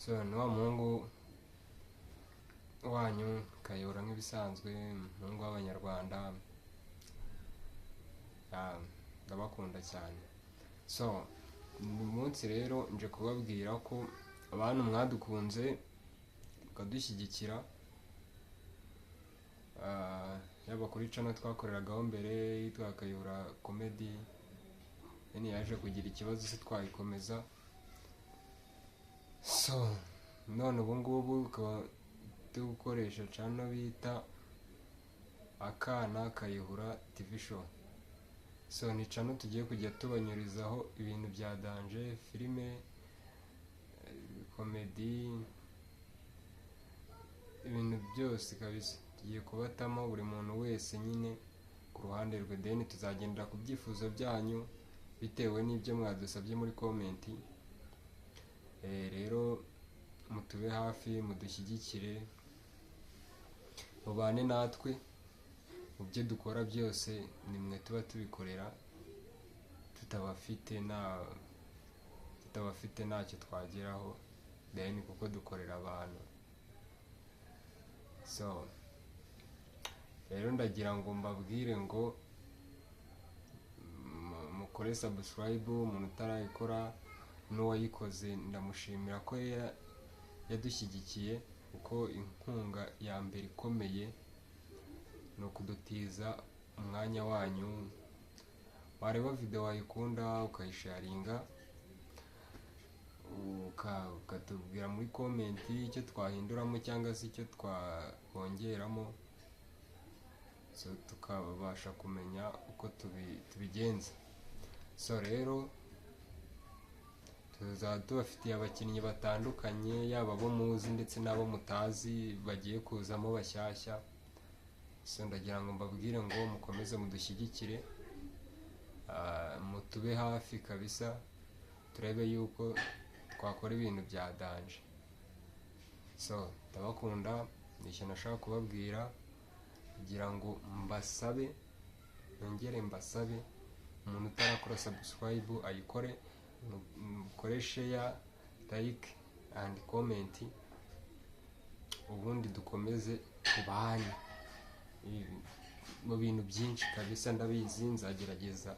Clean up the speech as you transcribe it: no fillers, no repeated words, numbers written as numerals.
So ni wa muhungu wanyu Kayihura nk'ibisanzwe, umuhungu w'Abanyarwanda. Yeah, ndabakunda cyane. So uyu munsi rero nje kubabwira ko abantu mwadukunze mukadushyigikira, yaba kuri channel twakoreragaho mbere yitwa Kayihura Comedy, then yaje kugira ikibazo se twayikomeza. So none ubu ngubu tukaba turi gukoresha channel bita Akana Kayihura TV Show. So ni channel tugiye kujya tubanyurizaho ibintu bya danger, filime, comedy, ibintu byose kabisa. Tugiye kubatamo buri muntu wese nyine ku ruhande rwe, then tuzagendera ku byifuzo byanyu bitewe n'ibyo mwadusabye muri comment. Rero mutube hafi, mudushyigikire, mubane natwe mu byo dukora byose. Ni mwe tuba tubikorera, tutabafite ntacyo twageraho, then kuko dukorera abantu. So rero ndagira ngo mbabwire ngo mukore subscribe umuntu utarayikora, n'uwayikoze ndamushimira ko yadushyigikiye, kuko inkunga ya mbere ikomeye ni ukudutiza umwanya wanyu. Wareba video wayikunda ukayisharinga, ukatubwira muri comment icyo twahinduramo cyangwa se icyo twakongeramo, so tukabasha kumenya uko tubigenza. So rero tuzaba tubafitiye abakinnyi batandukanye, yaba abo muzi ndetse n'abo mutazi bagiye kuzamo bashyashya. So ndagira ngo mbabwire ngo mukomeze mudushyigikire, mutube hafi kabisa, turebe yuko twakora ibintu bya danger. So ndabakunda, ni ikintu nashaka kubabwira kugira ngo mbasabe, nongere mbasabe, umuntu utarakora subscribe ayikore, mukore share, like and comment, ubundi dukomeze tubane mu bintu byinshi kabisa. Ndabizi nzagerageza.